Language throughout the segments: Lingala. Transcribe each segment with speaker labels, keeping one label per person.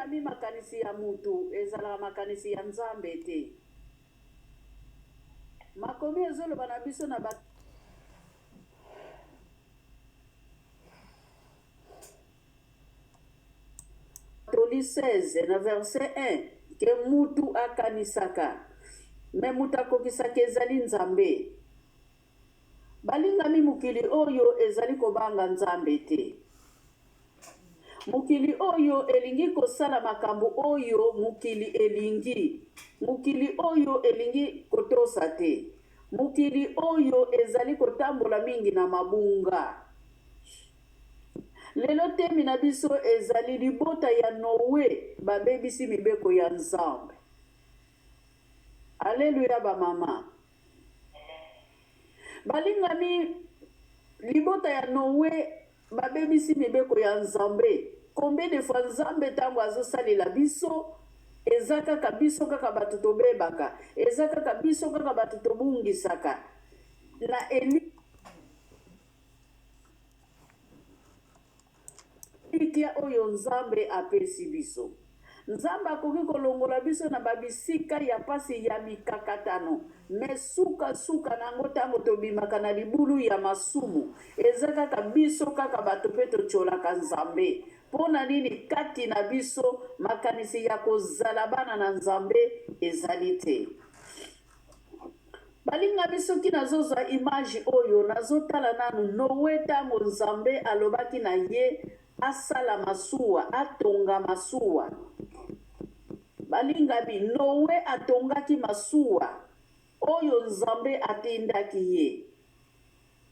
Speaker 1: Balingami makanisi ya mutu ezalaka makanisi ya Nzambe te. Makomi ezoloba na biso na ba Toli 16 na verset 1 ke mutu akanisaka mais mutu akokisaka ezali Nzambe. Balingami mokili oyo ezali kobanga Nzambe te. Mokili oyo elingi kosala makambo oyo mokili elingi. Mokili oyo elingi kotosa te. Mokili oyo ezali kotambola mingi na mabunga. Lelo temi na biso ezali libota ya Noe babebisi mibeko ya Nzambe. Aleluya ba mama. Balingami, libota ya Noe babebisi mibeko ya Nzambe. Combien de fois Nzambe tango azosalela biso, eza kaka biso kaka bato tobebaka, eza kaka biso kaka bato tobungisaka na Elikya oyo Nzambe apesi biso. Nzambe akoki kolongola biso na ba bisika ya pasi ya mikakatano, mais suka suka na yango tango tobimaka na libulu ya masumu, eza kaka biso kaka bato pe totiolaka Nzambe. Pona nini kati na biso makanisi ya kozala bana na Nzambe ezali te? Balingami soki nazo zwa image oyo nazo tala nanu Noe tango Nzambe alobaki na ye asala masuwa atonga masuwa balingami Noe atongaki masuwa oyo Nzambe atindaki ye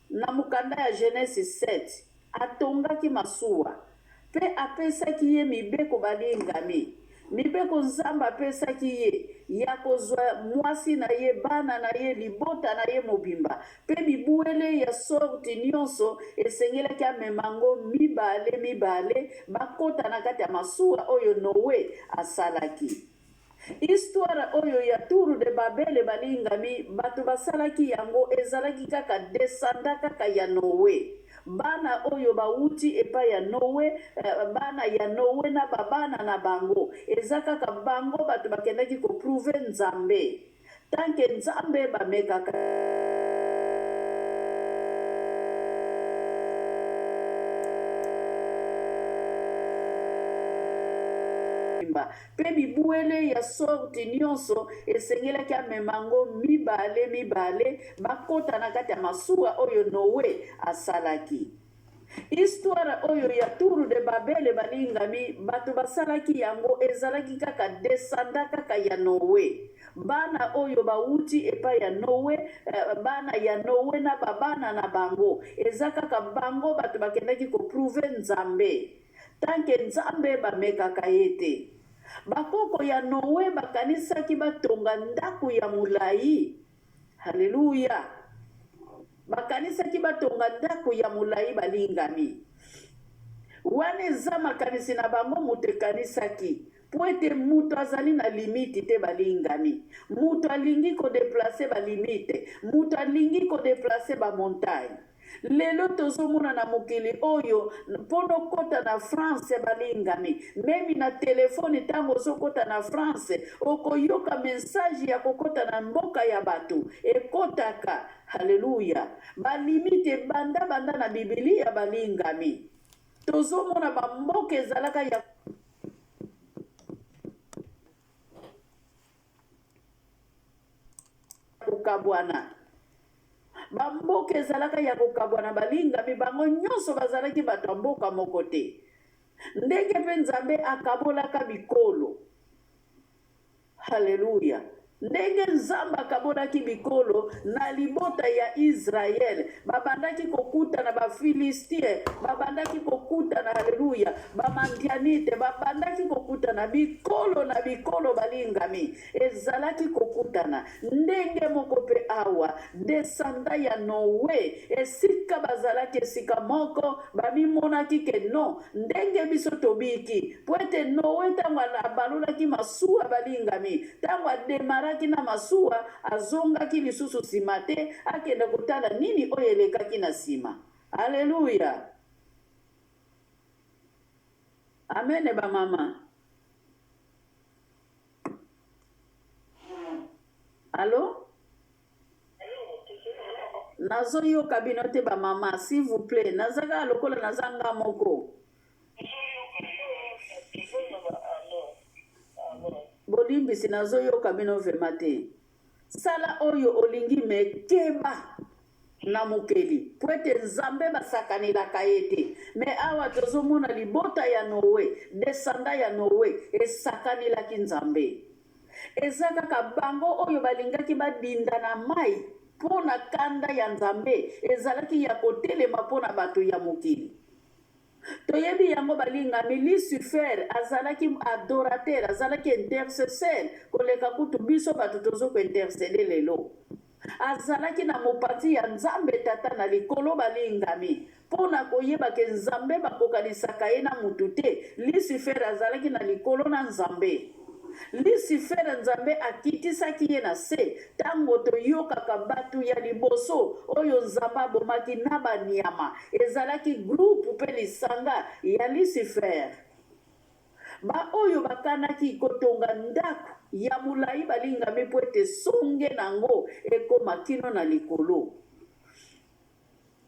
Speaker 1: Na mokanda ya Genese 7, atongaki masuwa, mpe apesaki ye mibeko balingami. Mibeko Nzambe apesaki ye ya kozwa mwasi na ye, bana na ye, libota na ye mobimba, mpe bibwele ya sorti nyonso, esengelaki amema yango mibale mibale, bakota na kati ya masuwa oyo Noe asalaki. Histoire oyo ya tour de babele balingami batu basalaki yango ezalaki kaka descendant kaka ya Noe bana oyo bawuti epai ya Noe bana ya Noe na ba bana na bango eza kaka bango batu bakendaki ko prouver Nzambe tant que Nzambe bamekaka Mpe bibwele ya sorti nyonso esengelaki amema yango mibale mibale, bakota na kati ya masuwa oyo Noe asalaki. Histoire oyo ya tour de Babele, balingami, bato basalaki yango, ezalaki kaka descendant kaka ya Noe. Bana oyo bawuti epai ya Noe, bana ya Noe na ba bana na bango. Eza kaka bango bato bakendaki ko prouver Nzambe. Tant que Nzambe ba mekaka ye te. Ba koko ya Noe ba kanisaki ba tonga ndaku ya mulayi. Hallelujah! Ba kanisaki ba tonga ndaku ya mulayi balingami. Wana eza makanisi na bango moto ekanisaki. Po ete moto azali na limite te balingami. Moto alingi ko deplacer ba limite. Moto alingi ko deplacer ba montagne. Lelo tozomona na mokili oyo pona okota na France balingami meme na telephone tango ozokota na France okoyoka message ya kokota na mboka ya batu ekotaka hallelujah ba limite ebanda banda na bibilia balingami tozomona ba mboka ezalaka ya Kokabwana. Ba mboka ezalaka ya kokabwana balingami bango nyonso bazalaki bato ya mboka moko te. Ndenge mpe Nzambe akabolaka bikolo. Haleluya! Ndenge Nzambe akabolaki bikolo na libota ya Yisraele, babandaki kokutana ba Filistien, babandaki kokutana, haleluya, ba Mandianite, babandaki kokutana bikolo na bikolo balingami. Ezalaki kokutana. Ndenge moko mpe awa, descendant ya Noe, esika bazalaki esika moko, bamimonaki ke non, ndenge biso tobiki. Mpo ete Noe, ntango abalolaki masuwa, balingami, ntango ademaraki na masuwa, azongaki lisusu nsima te, akende kotala nini oyo elekaki na nsima. Aleluya! Amene, bamama. Allo? Nazoyoka bino te ba mama, s'il vous plaît. Naza kaka lokola naza nga moko. Bolimbisi nazoyoka bino vraiment te. Sala oyo olingi mais keba na mokeli po ete Nzambe basakanelaka ye te. Mais awa tozomona libota ya Noe, descendant ya Noe esakanelaki Nzambe. Eza kaka bango oyo balingaki badinda na mayi po na kanda ya Nzambe ezalaki ya kotelema po na bato ya mokili. Toyebi yango balingami, Lucifer azalaki adorateur, azalaki intercesseur koleka kutu biso bato tozo ko interceder lelo. Azalaki na mopanzi ya Nzambe Tata na likolo balingami. Po na koyeba ke Nzambe bakokanisaka ye na mutu te, Lucifer azalaki na likolo na Nzambe. Lucifer Nzambe akitisaki ye na se tango toyokaka batu ya liboso oyo Nzambe abomaki na ba niama ezalaki groupe pe lisanga ya Lucifer. Ba oyo bakanaki kotonga ndaku ya molayi balingami po ete songe nango ekoma kino na likolo.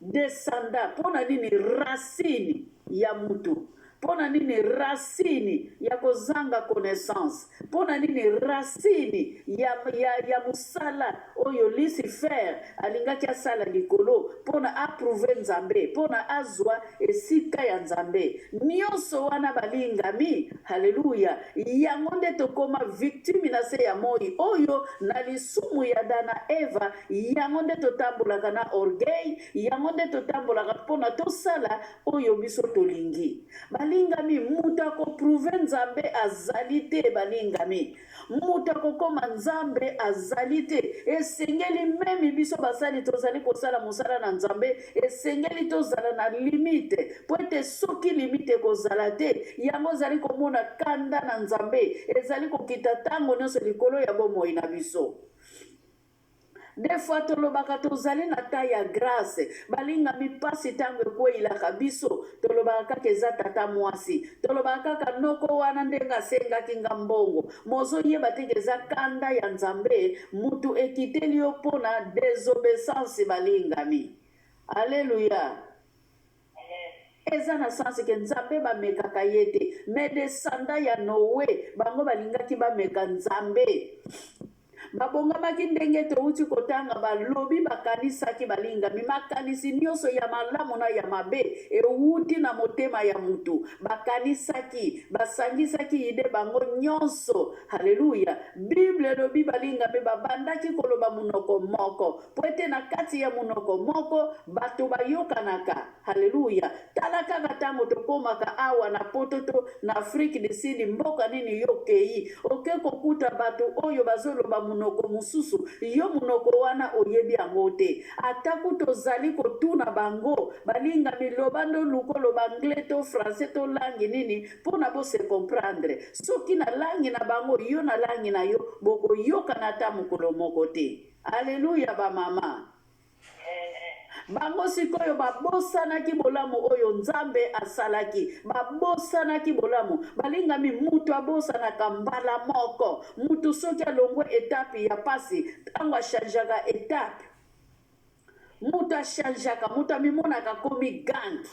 Speaker 1: Descendant pona nini racine ya mutu pona nini racine ya kozanga connaissance pona nini racine ya, ya, ya musala oyo Lucifer alingaki asala likolo pona a prouver Nzambe pona azua esika ya Nzambe nionso wana balingami haleluya yango nde tokoma victime na se ya moyi oyo na lisumu ya Ada na Eva Yango nde totambolaka na orgueil, yango nde totambolaka pona tosala oyo biso tolingi. Balingami, moto ako prouver Nzambe azali te, balingami. Moto akokoma Nzambe azali te. Esengeli meme biso basali tozali kosala mosala na Nzambe, esengeli tozala na limite, po ete soki limite ekozala te, yango ozali komona kanda na Nzambe ezali kokita tango nionso likolo ya bomoi na biso. Des fois tolobaka tozali na temps ya grace, balingami pasi tango ekweyilaka biso tolobaka kaka eza tata muasi, tolobaka kaka noko wana ndenge asengaki nga mbongo, mais ozo yeba te ke eza kanda ya Nzambe mutu ekiteli yo pona desobeissance balingami. Alleluia. Eza na sens ke Nzambe ba mekaka ye te mais descendant ya Noe bango balingaki ba meka Nzambe. Babongamaki ndenge towuti kotanga balobi bakanisaki balingami makanisi nioso ya malamu na ya mabe ewuti na motema ya mutu bakanisaki basangisaki idee bango nionso hallelujah bible elobi balingami babandaki koloba munoko moko Mpo ete na kati ya monoko moko, bato bayokanaka. Haleluya! Tala kaka ntango tokomaka awa na Poto to na Afrique du Sud, mboka nini yo okei, oke kokuta bato oyo bazoloba monoko mosusu, yo monoko wana oyebi yango te. Ata kutu ozali kotuna bango, balingami, loba nde oluka oloba anglais to français to langue nini mpo na bo se comprendre. Soki na langue na bango, yo na langue na yo, bokoyokana ata mokolo moko te. Alleluia ba mama. Bango sikoyo babosanaki bolamu oyo Nzambe asalaki. Babosanaki bolamu. Balingami, mutu abosanaka mbala moko. Mutu soki alongwe etape ya pasi, tango a changeaka etape, mutu a changeaka, mutu amimonaka akomi gang.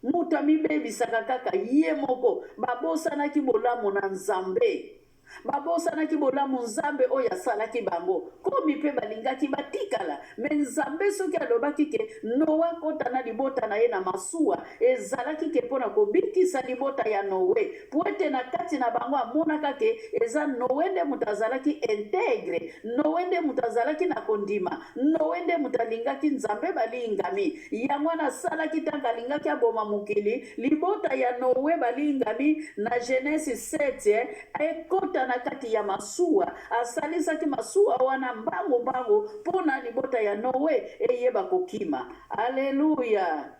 Speaker 1: Mutu amibebisaka kaka ye moko. Babosanaki bolamu na Nzambe. Babosanaki bolamu Nzambe oyo asalaki bango. Komi pe balingaki batikala. Mais Nzambe soki alobaki ke Noe akota na libota na ye na masuwa, ezalaki ke pona kobikisa libota ya Noe. Po ete na kati na bango amonaka ke eza Noe nde moto azalaki integre, Noe nde moto azalaki na kondima, Noe nde moto alingaki Nzambe balingami. Yango wana asalaki tango alingaki aboma mokili, libota ya Noe balingami na Genese 7 ekota na kati ya masuwa, asalisaki masuwa wana mbangu mbangu po na libota ya Noe eyeba kokima. Alleluia!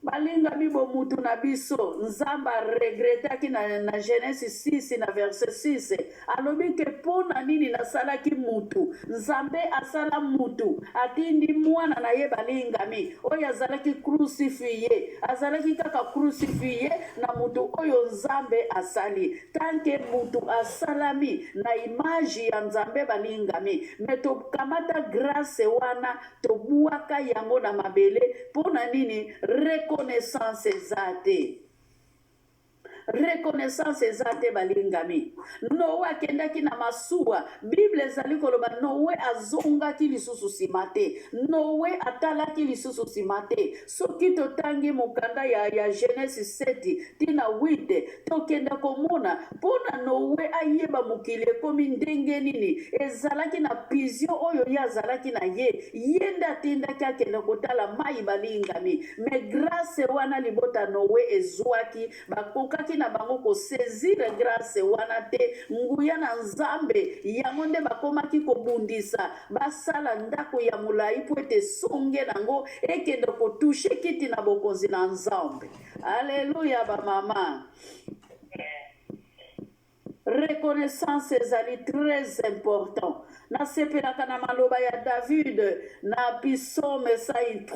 Speaker 1: Balingami bomutu na biso, Nzambe a regretaki na, na Genese 6 na verset 6, alobi ke mpo na nini nasalaki mutu. Nzambe asala mutu, atindi mwana na ye balingami, oyo azalaki crucifie, azalaki kaka crucifie na mutu oyo Nzambe asali. Tant que mutu asalami na image ya Nzambe balingami, mais tokamata grace wana Tobuaka yango na mabele pona nini reconnaissance eza te. Reconnaissance eza te balingami. Noe akendaki na masuwa, Bible ezali koloba Noe azongaki lisusu sima te. Noe atalaki lisusu sima te. Soki totangi mokanda ya, ya Genese 7 ti na 8, tokenda komona mpo na Noe ayeba mokili ekomi ndenge nini. Ezalaki na pision oyo ye azalaki na ye, ye nde atindaki akende kotala mayi balingami. Mais grace wana libota Noe ezuaki, bakokaki na bango ko saisir grace wana te, nguya na Nzambe, yango nde bakomaki kobundisa, basala ndako ya molayi mpo ete songe na yango ekende ko toucher kiti na bokonzi na Nzambe. Alleluia ba mama. Reconnaissance ezali très important. Nasepelaka na maloba ya David na Psaume 103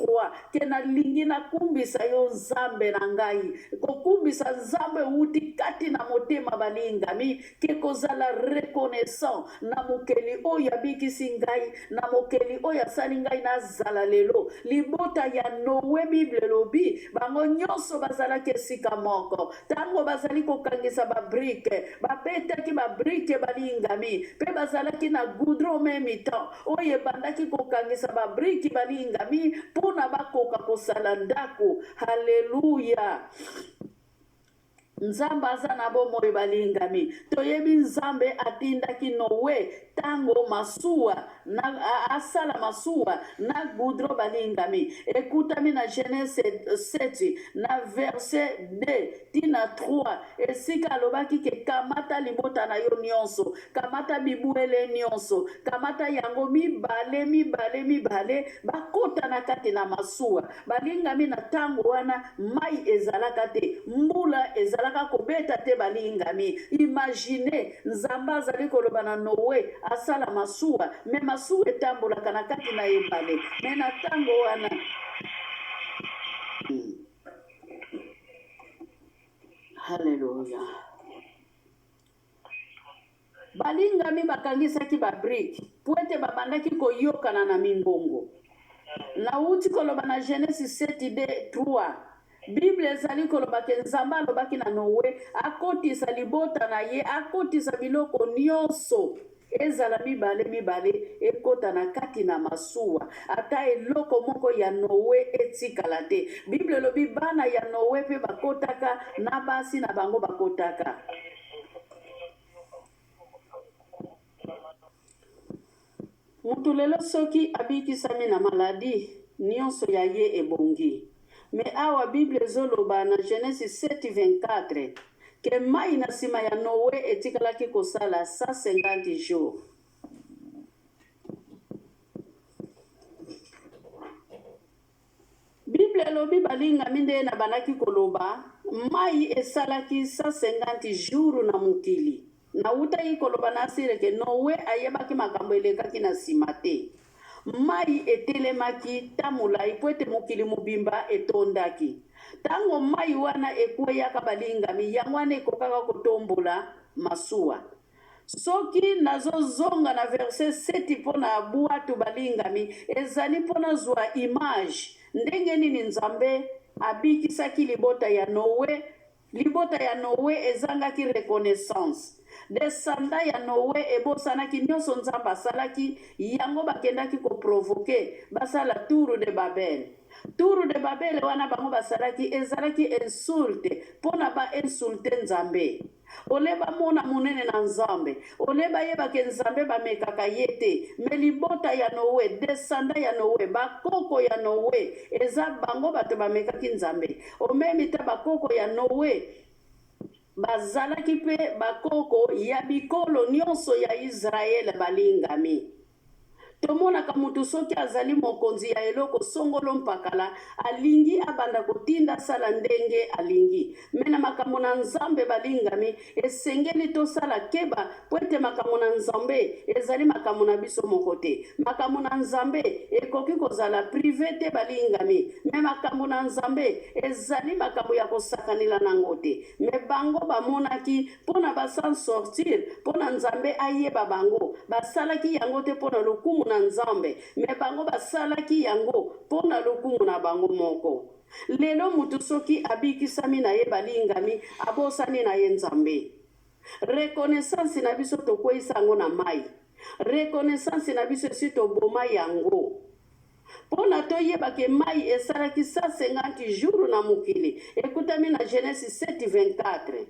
Speaker 1: ke nalingi nakumbisa yo Nzambe na ngai. Kokumbisa Nzambe ewuti kati na motema balingami ke kozala reconnaissant na mokeli oyo abikisi ngai, na mokeli oyo asali ngai nazala lelo. Libota ya Noe, Bible elobi, bango nyonso bazalaki esika moko. Tango bazali kokangisa ba brique, babetaki ba brique balingami, pe bazalaki na goudron meme temps oyo ebandaki kokangisa ba brique balingami pona bakoka kosala ndako. Hallelujah! Nzambe aza na bomoi balingami. Toyebi Nzambe atindaki Noe tango masuwa na asala masuwa na goudron balingami. Ekutami na Genese 7 na verset 2 ti na 3 esika alobaki ke kamata libota na yo nionso, kamata bibwele nionso, kamata yango mibale mibale mibale bakota na kati na masuwa. Balingami na tango wana mayi ezalaka te, mbula ezalaka kobeta te balingami. Imaginez Nzambe azali koloba na Noe asala masuwa mais masuwa etambolaka na kati na ebale mais na tango wana Hallelujah. Balingami bakangisaki ba briques mpo ete babandaki koyokana na mingongo. Nawuti koloba na Genese 7 de 3, Bible ezali koloba ke Nzambe alobaki na Noe akotisa libota na ye, akotisa biloko nionso, ezala mibale mibale, ekota na kati na masuwa. Ata eloko moko ya Noe etikala te. Bible elobi bana ya Noe mpe bakotaka na basi na bango bakotaka. Mutu lelo soki abikisami na maladie nionso ya ye ebongi mais awa bible ezo loba na Genesis 7,24 que mayi na sima ya Noe etikalaki kosala 150 jours. Bible elobi balingami nde nabandaki koloba mayi esalaki 150 jours na mokili nawutaki koloba na asire ke Noe ayebaki makambo elekaki na sima te mayi etelemaki ta molayi po ete mokili mobimba etondaki tango mayi wana ekueyaka balingami yango wana ekokaka kotombola masuwa Soki nazo zonga na verset 7 mpo na buatu balingami, ezali mpo nazua image ndenge nini Nzambe abikisaki libota ya Noe. Libota ya Noe ezangaki reconnaissance. Descendant ya Noe ebosanaki nionso Nzambe asalaki, yango bakendaki ko provoquer basala tour de Babel. Tour de Babel wana bango basalaki ezalaki insulte mpo na ba insulter Nzambe. Ole bamona monene na Nzambe, ole bayeba ke Nzambe bamekaka ye te, mais libota ya Noe, descendant ya Noe, ba koko ya Noe, eza bango bato bamekaki Nzambe. Omemi ta ba koko ya Noe bazalaki pe ba koko ya bikolo nionso ya Israël balingami. Tomonaka mutu soki azali mokonzi ya eloko songolo mpakala, alingi abanda kotinda asala ndenge alingi. Mais na makambo na Nzambe, balingami, esengeli tosala keba mpo ete makambo na Nzambe ezali makambo na biso moko te. Makambo na Nzambe ekoki kozala prive te, balingami, mais makambo na Nzambe ezali makambo ya kosakanela nango te. Mais bango bamonaki mpo na ba s'en sortir, mpo na Nzambe ayeba bango. Basalaki yango te mpo na lokumu na Nzambe, mais bango basalaki yango mpo na lokumu na bango moko. Lelo mutu soki abikisami na ye balingami, abosani na ye Nzambe. Reconnaissance na biso tokweyisa yango na mayi. Reconnaissance na biso esi toboma yango. Pona toyeba ke mayi esalaki 150 jours na mokili ekutami na Genese 7,24.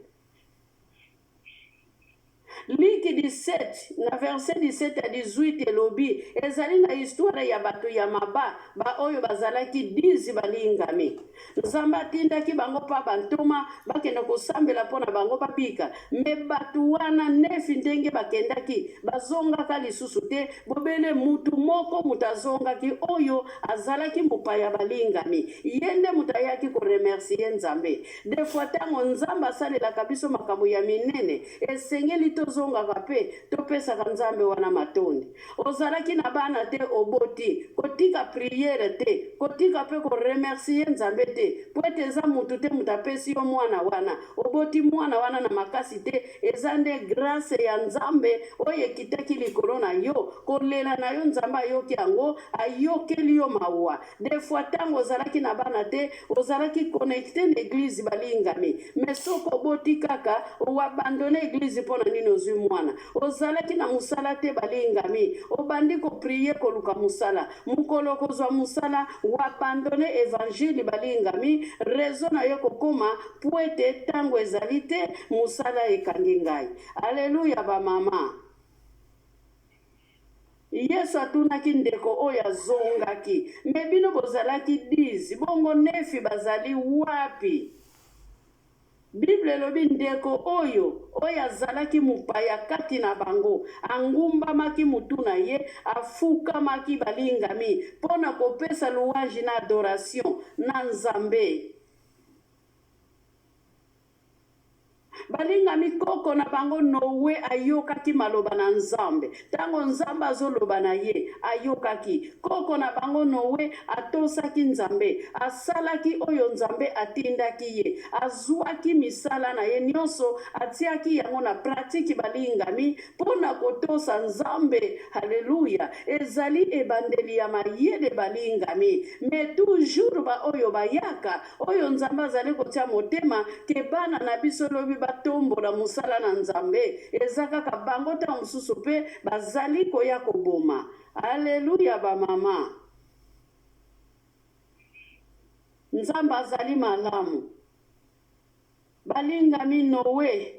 Speaker 1: Luc 17 na verset 17 à 18 elobi ezali na histoire ya bato ya maba ba oyo bazalaki 10 balingami. Nzambe atindaki bango pa bantoma bakende kosambela mpo na bango babika. Me bato wana nefi ndenge bakendaki bazongaka lisusu te, bobele mutu moko moto azongaki oyo azalaki mopaya balingami. Ye nde moto ayaki ko remercier Nzambe. Des fois tango Nzambe asalelaka biso makambo ya minene, esengeli tozongaka pe topesaka Nzambe wana matondi. Ozalaki na bana te oboti, kotika prière te, kotika pe ko remercier Nzambe te, po ete eza mutu te mutu apesi yo mwana wana, oboti mwana wana na makasi te, eza nde grace ya Nzambe oyo ekitaki likolo na yo, kolela na yo Nzambe ayoki yango, ayokeli yo mawa. Des fois tango ozalaki na bana te, ozalaki connecte na eglise balingami, mais soki oboti kaka o abandonne eglise pona nini ozui mwana? Ozalaki na musala te balingami, obandi ko prier koluka musala, mukolo okozua musala o abandonne evangile balingami, raison nayo ekokoma puete tango ezali te, musala ekangi ngai. Alleluia ba mama. Yesu atunaki ndeko oyo azongaki, Me bino bozalaki diz, bongo nefi bazali wapi? Bible elobi ndeko oyo, oyo azalaki mopaya kati na bango, angumbamaki mutu na ye, afukamaki, balingami, mpo na kopesa louange na adoration na Nzambe. Balingami koko na bango Noe ayokaki maloba na Nzambe. Tango Nzambe azo loba na ye, ayokaki. Koko na bango Noe atosaki Nzambe. Asalaki oyo Nzambe atindaki ye. Azuaki misala na ye nionso, atiaki yango na pratique balingami, po na kotosa Nzambe. Hallelujah! Ezali ebandeli ya mayele balingami. Mais toujours ba oyo bayaka, Oyo Nzambe azali kotia motema ke bana na biso lobi batombola mosala na Nzambe, eza kaka bango tango mosusu pe bazali koya koboma. Alleluia ba mama. Nzambe azali malamu. Balingami Noe.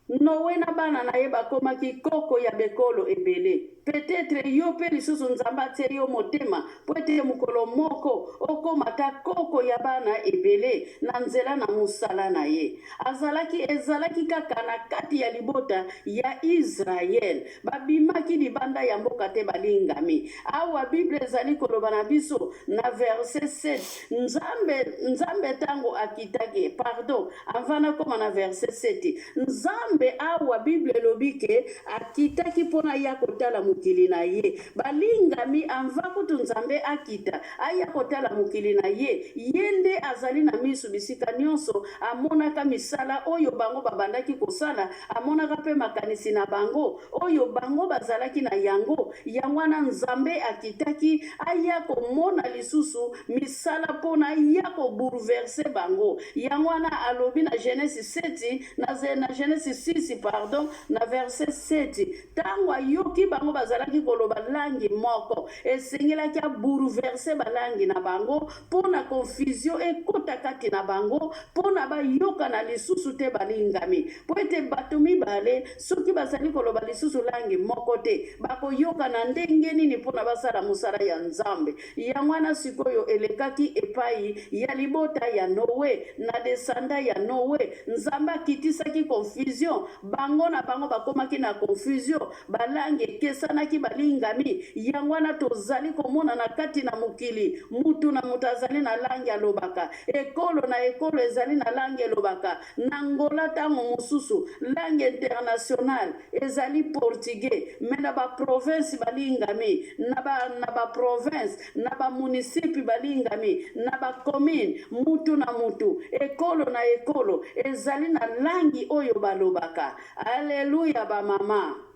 Speaker 1: Noe na bana na ye bakomaki koko ya bekolo ebele. Peut-etre yo pe lisusu Nzambe atie yo motema po ete mokolo moko okoma ata koko ya bana ebele na nzela na mosala na ye. Azalaki, ezalaki kaka na kati ya libota ya Israël. Babimaki libanda ya mboka te, balingami. Awa Bible ezali koloba na biso na verset 7, Nzambe, Nzambe tango akitaki, pardon, Avant nakoma na verset 7, Nzambe awa Bible elobi ke akitaki pona aya kotala mokili na ye. Balingami, avant kutu Nzambe akita aya kotala mokili na ye, ye nde azali na misu bisika nionso, amonaka misala oyo bango babandaki kosala, amonaka pe makanisi na bango oyo bango bazalaki na yango. Yango wana Nzambe akitaki aya komona lisusu misala mpo na aya ko bouleverser bango. Yango wana alobi na Genese 7, na, na Genese 6, pardon, na verset 7, tango ayoki bango bazalaki koloba langi moko, esengelaki a bouleverser ba langi na bango mpo na confusion ekota kati na bango, mpo na bayokana lisusu te balingami. Mpo ete bato mibale, soki bazali koloba lisusu langi moko te, bakoyokana ndenge nini mpo na basala mosala ya Nzambe? Yango wana sikoyo elekaki epai ya libota ya Noe, na descendant ya Noe, Nzambe akitisaki confusion. confusion. Bango na bango bakomaki na confusion, ba langue ekesanaki, balingami. Yango wana tozali komona na kati na mokili, mutu na mutu azali na langue alobaka, ekolo na ekolo ezali na langue elobaka. Na Angola tango mosusu langue internationale ezali portugais, mais na ba province balingami, na ba na ba province, na ba municipe balingami, na ba commune, mutu na mutu, ekolo na ekolo ezali na langue oyo balobaka. Alleluia ba mama.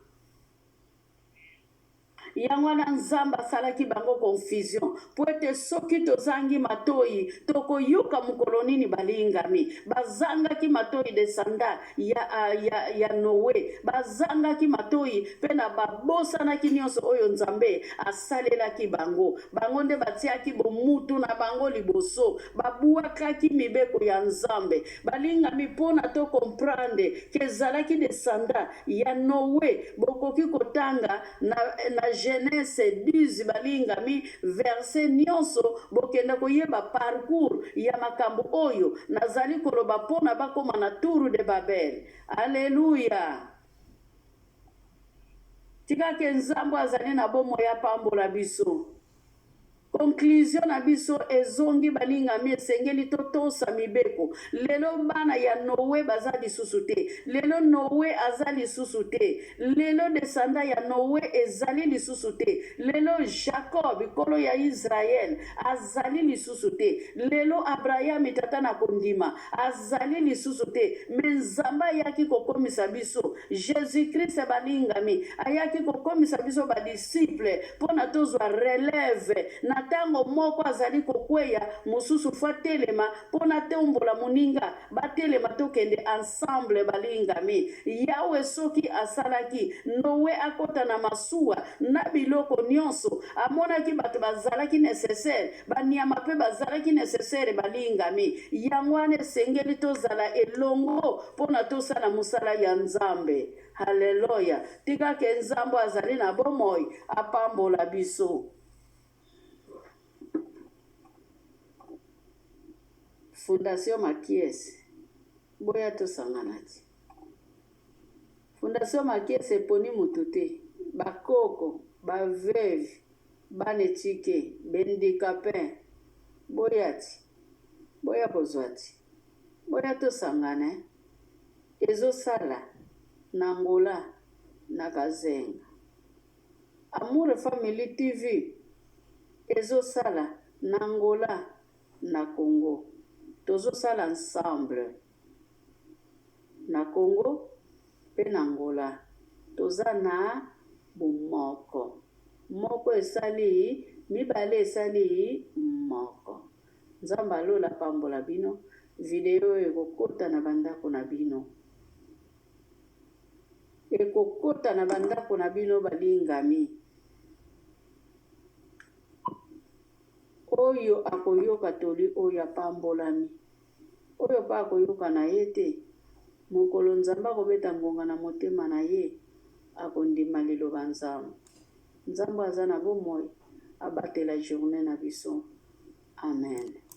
Speaker 1: Yango wana Nzambe asalaki bango confusion, mpo ete soki tozangi matoyi, tokoyoka mokolo nini? Balingami bazangaki matoyi, descendant ya, ya, ya Noe bazangaki matoyi mpe na babosanaki nyonso oyo Nzambe asalelaki bango. Bango nde batiaki bomutu na bango liboso, babuakaki mibeko ya Nzambe. Balingami, mpo na to comprendre ke ezalaki descendant ya Noe, bokoki kotanga na, na Genese 10, balingami, verset nyonso, bokende koyeba parcours ya makambo oyo nazali koloba mpo na bakoma na Tour de Babel. Alleluia! Tika ke Nzambe azali na bomoi apambola biso. Conclusion na biso ezongi balingami esengeli totosa mibeko. Lelo bana ya Noe baza lisusu te. Lelo Noe aza lisusu te. Lelo descendant ya Noe ezali lisusu te. Lelo Jacob nkolo ya Israël azali lisusu te. Lelo Abraham tata na kondima azali lisusu te. Mais Nzambe ayaki kokomisa biso Jesus Christ balingami ayaki kokomisa biso ba disciple mpo na tozwa relève na tango moko azali kokweya mosusu fo atelema mpo na tombola moninga batelema tokende ensemble balingami Yahweh soki asalaki Noe akota na masuwa na biloko nionso amonaki bato bazalaki necessaire Ba nyama pe bazalaki necessaire balingami. Yango wana esengeli tozala elongo pona tosala mosala ya Nzambe. Haleloya! Tika ke Nzambe oyo azali na bomoi apambola biso. Fondation Makiese, boya tosangana ti. Fondation Makiese eponi mutu te. Ba koko, ba veuve, Bana etike, b'handicapes, boya ti, boya kozwa ti, boya tosangana eh, ezo sala na Angola na Kazenga. Amour Family TV ezo sala na Angola na Congo, tozo sala ensemble na Congo pe na Angola, toza na bomoko. Moko esali mibale esali moko. Nzambe ya lola apambola bino. Video oyo ekokota na ba ndako na bino. Ekokota na ba ndako na bino balingami. Oyo akoyoka toli oyo apambolami. Oyo pe akoyoka na ye te, mokolo Nzambe akobeta ngonga na motema na ye, akondima liloba Nzambe. Nzambe oyo aza na bomoi abatela journee na biso. Amen.